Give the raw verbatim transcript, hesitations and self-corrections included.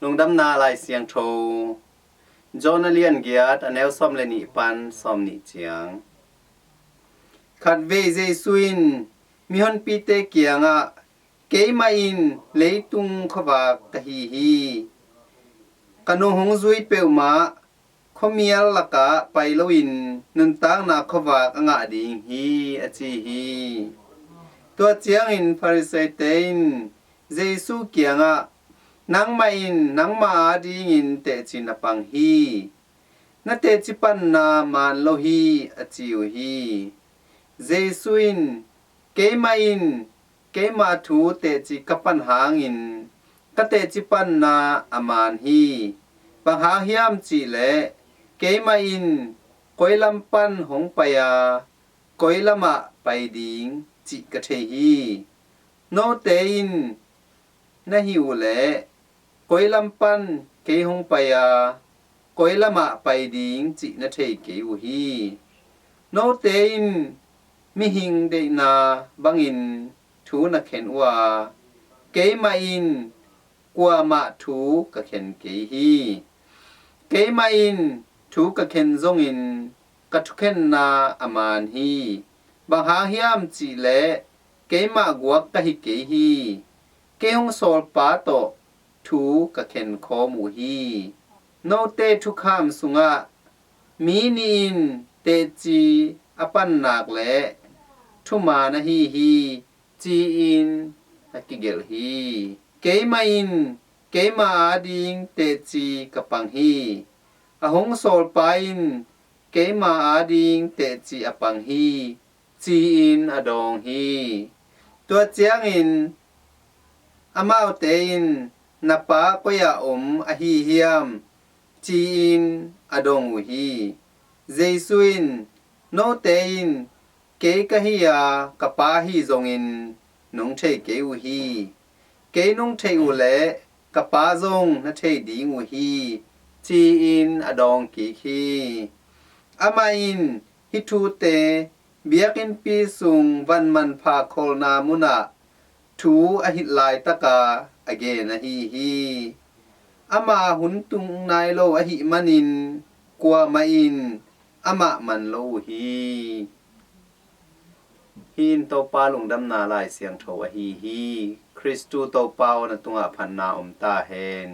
Lungdamna Lai Siangtho, John a lian giat, a neu sawm le nih pan sawm nih ciang. Khatvei Jesu in mihonpite kiangah, "Keimah in leitung khuavak ka hi hi. Ka nung hong zui peuhmah khuamial lakah pai loin nuntakna khuavak a ngah ding hi," a ci hi. Tua ciangin Pharisee-te in Jesu kiangah, "Nangmah in nangma adingin tehci na pang hi. Na tehci panna maan lo hi," a ci uh hi. Jesu in, "Keimah in keima thu tehci ka pan hangin ka tehci panna a maan hi. Bang hang hiam cihleh, keimah in koi lam pan hong pai a, koi lamah pai ding cih ka thei hi. Note in na hih uh leh, koi lam pan kei hong pai a, koi lamah pai ding cih na thei kei uh hi. Note in mihing deihna bangin thu na khen uh a, keimah in kuamah thu ka khen kei hi. Keimah in thu ka khen zongin ka thukhenna a maan hi. Bang hang hiam cihleh, keimah guak ka hi kei hi. Kei hong sawlpa tawh thu ka khen khawm uh hi. Note thukham sungah mi nih in tehci a pannak leh thuman ahi hi, ci-in a kigelh hi. Keimah in keima ading tehci ka pang hi. A hong sawlpa in keima ading tehci a pang hi," ci-in a dawng hi. Tua ciangin amaute in, "Na pa koi-ah om ahi hiam?" ci-in a dong uh hi. Jesu in, "Note in kei ka hi a, ka Pa hi zongin nong thei kei uh hi. Kei nong theih uh leh ka Pa zong na thei ding uh hi," ci-in a dawng kik hi. Amah in hih thute biakinnpi sung van manpha kholna munah thu a hilh laitaka a gen ahi hi. Ama hun tung nai lo ahih manin kuamah in amah man lo uh hi. Hih in Topa lungdamna Lai Siangtho ahi hi. Khristu Topa aw, na tungah phatna om ta hen.